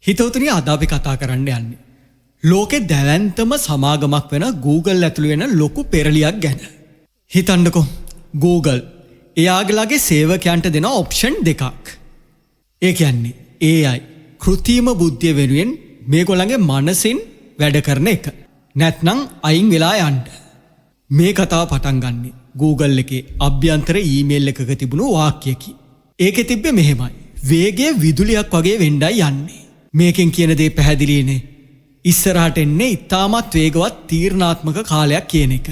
හිතවතුනි, අද අපි කතා කරන්න යන්නේ ලෝකෙ දැවැන්තම සමාගමක් වෙන Google ඇතුළු වෙන ලොකු පෙරලියක් ගැන. හිතන්නකෝ, Google එයාගලගේ සේවකයන්ට දෙන ඔප්ෂන් දෙකක්. ඒ කියන්නේ AI කෘතිම බුද්ධිය වෙනුවෙන් මේගොල්ලන්ගේ මනසින් වැඩ කරන එක. නැත්නම් අයින් වෙලා යන්න. මේ කතාව පටන් ගන්නෙ Google එකේ අභ්‍යන්තර ඊමේල් එකක තිබුණු වාක්‍යයකින්. ඒකේ තිබ්බේ මෙහෙමයි. වේගය විදුලියක් වගේ වෙන්නයි යන්නේ. මේකෙන් කියන දේ පැහැදිලිනේ. ඉස්සරහට එන්නේ ඉතාමත් වේගවත් තීරණාත්මක කාලයක් කියන එක.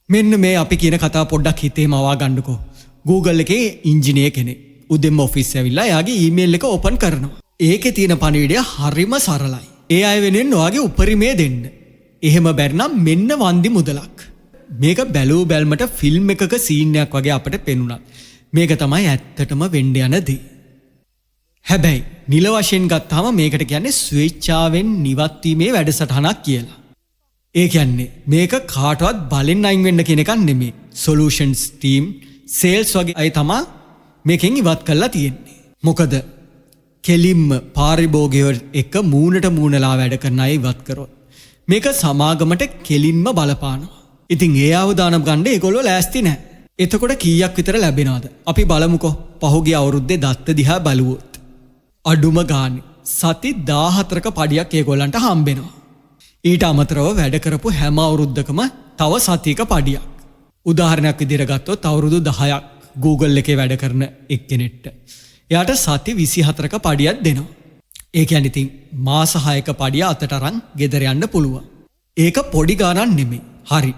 මෙන්න මේ අපි කියන කතාව පොඩ්ඩක් හිතේම අවා ගන්නකෝ. Google එකේ ඉංජිනේර කෙනෙක් උදෙන්ම ඔෆිස් ඇවිල්ලා එයාගේ ඊමේල් එක ඕපන් කරනවා. ඒකේ තියෙන පණිවිඩය හරිම සරලයි. ඒ අය වෙනුවෙන් ඔයාගේ උපරිමය දෙන්න. එහෙම බැරි නම් මෙන්න වන්දි මුදලක්. මේක බැලූ බැල්මට ෆිල්ම් එකක සීන් එකක් වගේ අපට පෙනුණා. මේක තමයි ඇත්තටම වෙන්න යන දේ. හැබැයි නිල වශයෙන් ගත්තාම මේකට කියන්නේ ස්වේච්ඡාවෙන් නිවත් වීමේ වැඩසටහනක් කියලා. ඒ කියන්නේ මේක කාටවත් බලෙන් අයින් වෙන්න කියන එකක් නෙමෙයි. සොලියුෂන්ස් ටීම්, සේල්ස් වගේ අය තමා මේකෙන් ඉවත් කරලා තියෙන්නේ. මොකද කෙලින්ම පාරිභෝගිකයෝ එක්ක මූණට මූණලා වැඩ කරන අය ඉවත් කරොත් මේක සමාගමට කෙලින්ම බලපානවා. ඉතින් ඒ අවදානම් ගන්න ඒගොල්ලෝ ලෑස්ති නැහැ. එතකොට කීයක් විතර ලැබෙනවද? අපි බලමුකෝ පහුගිය අවුරුද්දේ දත්ත දිහා බලුවොත්. අඩුම ගානේ සති 14ක පඩියක් ඒගොල්ලන්ට හම්බෙනවා. ඊට අමතරව වැඩ කරපු හැම අවුරුද්දකම තව සතියක පඩියක්. උදාහරණයක් විදිහට ගත්තොත් අවුරුදු 10ක් Google එකේ වැඩ කරන එක්කෙනෙක්ට එයාට සති 24ක පඩියක් දෙනවා. ඒ කියන්නේ ඉතින් මාස 6ක පඩිය අතට අරන් ගෙදර යන්න පුළුවන්. ඒක පොඩි ගාණක් නෙමෙයි. හරි.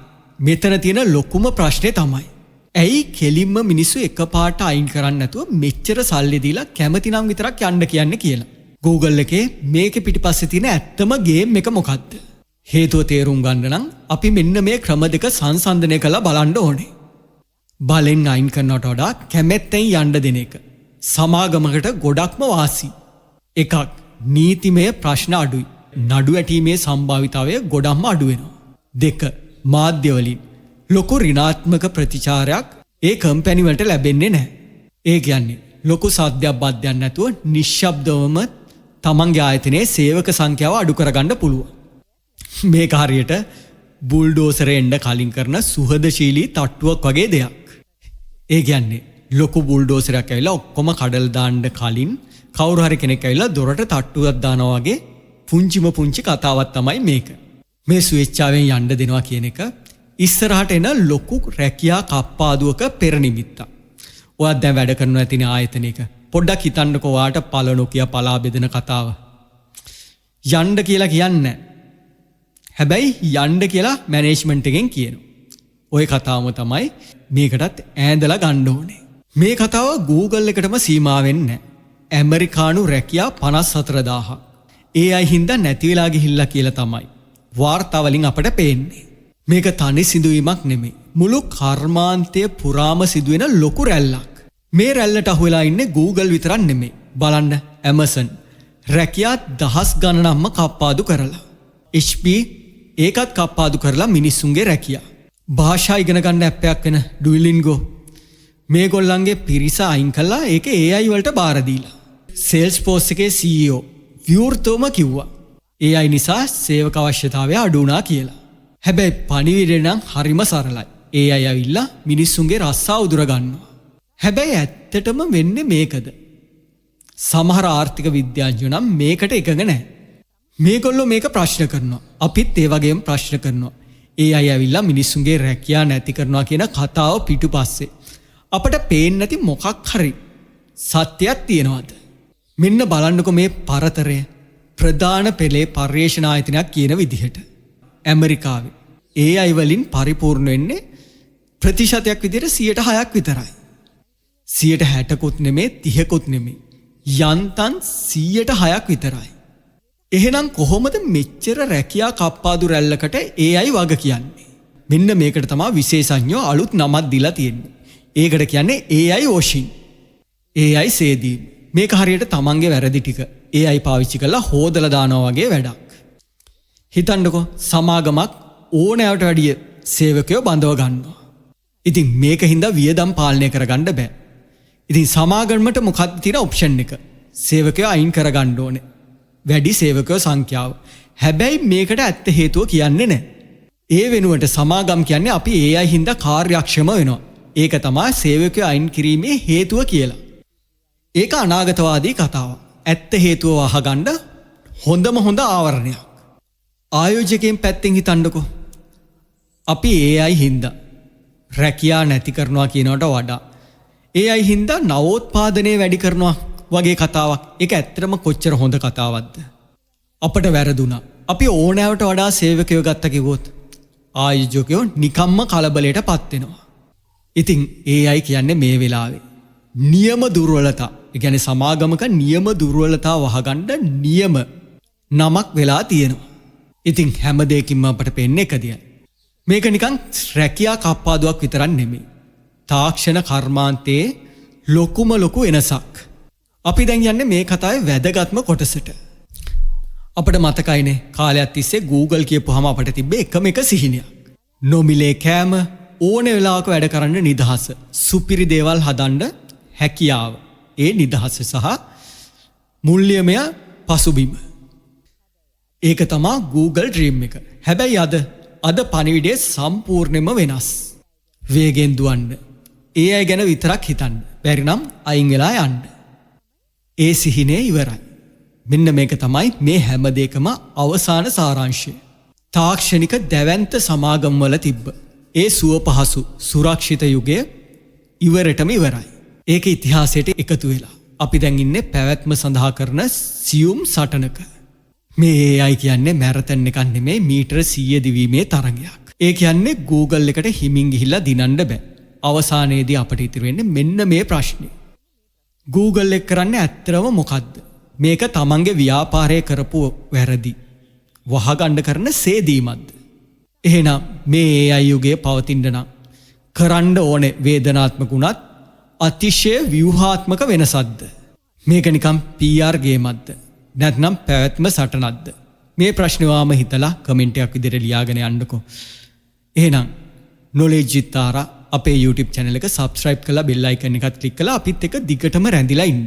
මෙතන තියෙන ලොකුම ප්‍රශ්නේ තමයි ඇයි කෙලින්ම මිනිස්සු එකපාරට අයින් කරන්නේ නැතුව මෙච්චර සල්ලි දීලා කැමති නම් විතරක් යන්න කියන්නේ කියලා. Google එකේ මේකේ පිටිපස්සේ තියෙන ඇත්තම ගේම් එක මොකද්ද? හේතුව තේරුම් ගන්න නම් අපි මෙන්න මේ ක්‍රම දෙක සංසන්දනය කරලා බලන්න ඕනේ. බලෙන් අයින් කරනවට වඩා කැමැත්තෙන් යන්න දෙන එක සමාගමකට ගොඩක්ම වාසි. එකක්, නීතිමය ප්‍රශ්න අඩුයි. නඩු ඇටීමේ සම්භාවිතාවය ගොඩක්ම අඩු වෙනවා. දෙක, මාධ්‍ය වලින් ලොකු ඍණාත්මක ප්‍රතිචාරයක් ඒ කම්පැනි වලට ලැබෙන්නේ නැහැ. ඒ කියන්නේ ලොකු සද්දයක් බද්දයක් නැතුව නිශ්ශබ්දවම තමන්ගේ ආයතනයේ සේවක සංඛ්‍යාව අඩු කරගන්න පුළුවන්. මේක හරියට බුල්ඩෝසරේ එන්න කලින් කරන සුහදශීලී තට්ටුවක් වගේ දෙයක්. ඒ කියන්නේ ලොකු බුල්ඩෝසරයක් ඇවිල්ලා ඔක්කොම කඩලා දාන්න කලින් කවුරු හරි කෙනෙක් ඇවිල්ලා දොරට තට්ටුවක් දානවා වගේ පුංචිම පුංචි කතාවක් තමයි මේක. මේ ස්වේච්ඡාවෙන් යන්න දෙනවා කියන එක ඉස්සරහට එන ලොකු රැකියා කප්පාදුවක පෙර නිමිත්තක්. ඔයත් දැන් වැඩ කරනවා ඇතිනේ ආයතනයක. පොඩ්ඩක් හිතන්නකෝ ඔයාට පළ නොකිය පලා බෙදෙන කතාව. යන්න කියලා කියන්නේ හැබැයි යන්න කියලා මැනේජ්මන්ට් එකෙන් කියනවා. ඔය කතාවම තමයි මේකටත් ඈඳලා ගන්න ඕනේ. මේ කතාව Google එකටම සීමා වෙන්නේ නැහැ. ඇමරිකානු රැකියා 54,000ක්. ඒ අය හින්දා නැති වෙලා ගිහිල්ලා කියලා තමයි වාර්තා වලින් අපට පේන්නේ. මේක තනි සිදුවීමක් නෙමෙයි. මුළු කර්මාන්තය පුරාම සිදුවෙන ලොකු රැල්ලක්. මේ රැල්ලට අහු වෙලා ඉන්නේ Google විතරක් නෙමෙයි. බලන්න, Amazon රැකියා දහස් ගණනක්ම කප්පාදු කරලා. HP ඒකත් කප්පාදු කරලා මිනිස්සුන්ගේ රැකියා. භාෂා ඉගෙන ගන්න ඇප් එකක් වෙන Duolingo මේගොල්ලන්ගේ පිරිස අයින් කළා, ඒක AI වලට බාර දීලා. Salesforce එකේ CEO විවෘතවම කිව්වා AI නිසා සේවක අවශ්‍යතාවය අඩු වුණා කියලා. හැබැයි පණිවිඩය නම් හරිම සරලයි. AI ඇවිල්ලා මිනිස්සුන්ගේ රස්සා උදුර ගන්නවා. හැබැයි ඇත්තටම වෙන්නේ මේකද? සමහර ආර්ථික විද්‍යාඥයෝ නම් මේකට එකඟ නැහැ. මේගොල්ලෝ මේක ප්‍රශ්න කරනවා. අපිත් ඒ වගේම ප්‍රශ්න කරනවා. AI ඇවිල්ලා මිනිස්සුන්ගේ රැකියා නැති කරනවා කියන කතාව පිටුපස්සේ අපට පේන්නේ නැති මොකක් හරි සත්‍යයක් තියෙනවද? මෙන්න බලන්නකො මේ පරතරය ප්‍රධාන පෙළේ පර්යේෂණ ආයතනයක් කියන විදිහට. ඇමරිකාවේ AI වලින් පරිපූර්ණ වෙන්නේ ප්‍රතිශතයක් විදිහට 6%ක් විතරයි. 60%කුත් නෙමේ, 30කුත් නෙමේ. යන්තම් 6%ක් විතරයි. එහෙනම් කොහොමද මෙච්චර රැකියා කප්පාදු රැල්ලකට AI වග කියන්නේ? මෙන්න මේකට තමයි විශේෂඥයෝ අලුත් නමක් දීලා තියෙන්නේ. ඒකට කියන්නේ AI washing. AI සේදීම. මේක හරියට තමන්ගේ වැරදි ටික AI පාවිච්චි කරලා හෝදලා දානවා වගේ වැඩක්. හිතන්නකෝ, සමාගමක් ඕනෑවට වැඩිය සේවකයෝ බඳව ගන්නවා. ඉතින් මේක හින්දා වියදම් පාලනය කරගන්න බෑ. ඉතින් සමාගමට මොකක්ද තියෙන ඔප්ෂන් එක? සේවකයෝ අයින් කරගන්න ඕනේ. වැඩි සේවකයෝ සංඛ්‍යාව. හැබැයි මේකට ඇත්ත හේතුව කියන්නේ නැහැ. ඒ වෙනුවට සමාගම් කියන්නේ අපි AI හින්දා කාර්යක්ෂම වෙනවා. ඒක තමයි සේවකයෝ අයින් කිරීමේ හේතුව කියලා. ඒක අනාගතවාදී කතාවක්. ඇත්ත හේතුව වහගන්න හොඳම හොඳ ආවරණයක්. ආයෝජකයන් පැත්තෙන් හිතන්නකෝ. අපි AI හින්දා රැකියා නැති කරනවා කියනවට වඩා AI හින්දා නවෝත්පාදනය වැඩි කරනවා වගේ කතාවක්. ඒක ඇත්තටම කොච්චර හොඳ කතාවක්ද? අපට වැරදුනා. අපි ඕනෑවට වඩා සේවකයෝ ගත්ත කිව්වොත් ආයෝජකයෝ නිකම්ම කලබලයට පත් වෙනවා. ඉතින් AI කියන්නේ මේ වෙලාවේ නියම දුර්වලතා. ඒ කියන්නේ සමාගමක නියම දුර්වලතා වහගන්න නියම නමක් වෙලා තියෙනවා. ඉතින් හැම දෙයකින්ම අපට පෙන්නේ එක දෙයයි. මේක නිකන් රැකියා කප්පාදුවක් විතරක් නෙමෙයි. තාක්ෂණ කර්මාන්තයේ ලොකුම ලොකු වෙනසක්. අපි දැන් යන්නේ මේ කතාවේ වැදගත්ම කොටසට. අපට මතකයිනේ කාලයක් තිස්සේ Google කියපුවාම අපට තිබ්බේ එකම එක සිහිනයක්. නොමිලේ කෑම, ඕන වෙලාවක වැඩ කරන්න නිදහස, සුපිරි දේවල් හදන්න හැකියාව. ඒ නිදහස සහ මූල්‍යමය පසුබිම. ඒක තමා Google Dream එක. හැබැයි අද පණිවිඩය සම්පූර්ණයෙන්ම වෙනස්. වේගෙන් දුවන්න. AI ගැන විතරක් හිතන්න. බැරි නම් අයින් වෙලා යන්න. ඒ සිහිනය ඉවරයි. මෙන්න මේක තමයි මේ හැම දෙයකම අවසාන සාරාංශය. තාක්ෂණික දැවැන්ත සමාගම් වල තිබ්බ ඒ සුව පහසු සුරක්ෂිත යුගය ඉවරටම ඉවරයි. ඒක ඉතිහාසයට එකතු වෙලා. අපි දැන් ඉන්නේ පැවැත්ම සඳහා කරන සියුම් සටනක. මේ AI කියන්නේ මැරතන් එකක් නෙමෙයි, මීටර 100 දිවීමේ තරගයක්. ඒ කියන්නේ Google එකට හිමින් ගිහිල්ලා දිනන්න බෑ. අවසානයේදී අපට ඉතිරි වෙන්නේ මෙන්න මේ ප්‍රශ්නේ. Google එක කරන්නේ ඇත්තටම මොකද්ද? මේක තමන්ගේ ව්‍යාපාරය කරපු වැරදි වහගන්න කරන සේදීමක්ද? එහෙනම් මේ AI යුගයේ පවතින්න නම් කරන්න ඕනේ වේදනාත්මක වුණත් අතිශය ව්‍යුහාත්මක වෙනසක්ද? මේක නිකන් PR ගේමක්ද? නැත්නම් පැවැත්ම සටනක්ද? මේ ප්‍රශ්න වාම හිතලා කමෙන්ට් එකක් විදිහට ලියාගෙන යන්නකෝ. එහෙනම් Knowledge with Tara අපේ YouTube channel එක subscribe කරලා bell icon එකත් ක්ලික් කරලා අපිත් එක්ක දිගටම රැඳිලා ඉන්න.